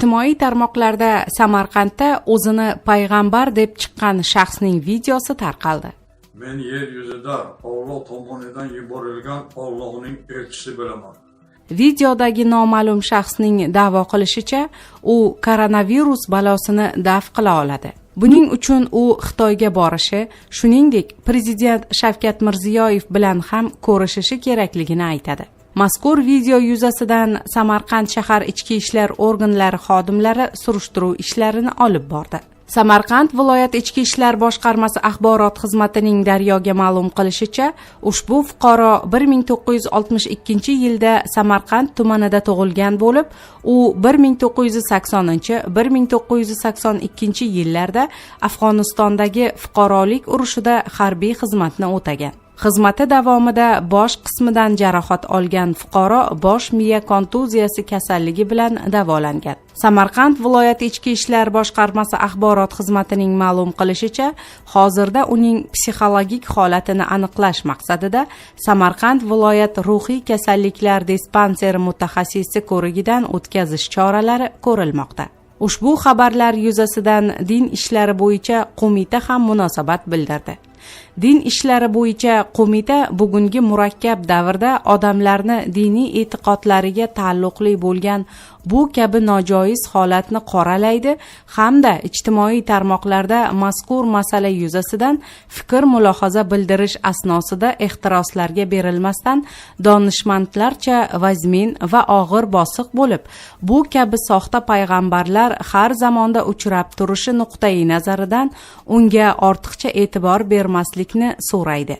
Ijtimoiy tarmoqlarda Samarqandda o'zini payg'ambar deb chiqqan shaxsning videosi tarqaldi. Men yer yuzida Alloh tomonidan yuborilgan Allohning elchisi bo'laman. Videodagi noma'lum shaxsning da'vo qilishicha, u koronavirus balosini daf qila oladi. Buning uchun u Xitoyga borishi, shuningdek, prezident Shavkat Mirziyoyev bilan ham ko'rishishi kerakligini aytadi. Mazkur video yuzasidan Samarqand shahar ichki ishlar organlari xodimlari surishtiruv ishlarini olib bordi. Samarqand viloyat ichki ishlar boshqarmasi axborot xizmatining Daryoga ma'lum qilishicha, ushbu fuqaro 1962-yilda Samarqand tumanida tug'ilgan bo'lib, u 1980-1982 yillarda Afg'onistondagi fuqarolik urushida harbiy xizmatni o'tagan. Xizmati davomida bosh qismidan jarohat olgan fuqaro bosh miya kontuziyasi kasalligi bilan davolangan. Samarqand viloyati ichki ishlar boshqarmasi axborot xizmatining ma'lum qilishicha, hozirda uning psixologik holatini aniqlash maqsadida Samarqand viloyat ruhiy kasalliklar dispanseri mutaxassisi ko'rigidan o'tkazish choralari ko'rilmoqda. Ushbu xabarlar yuzasidan Din ishlari bo'yicha qo'mita ham munosabat bildirdi. Din ishlari bo'yicha qo'mita bugungi murakkab davrda odamlarni diniy e'tiqodlariga taalluqli bo'lgan bu kabi nojoiz holatni qoralaydi hamda ijtimoiy tarmoqlarda mazkur masala yuzasidan fikr mulohaza bildirish asnosida ehtiroslarga berilmasdan, donishmandlarcha vazmin va og'ir bosiq bo'lib, bu kabi soxta payg'ambarlar har zamonda uchrab turishi nuqtai nazaridan unga ortiqcha e'tibor bermaslikni so'raydi.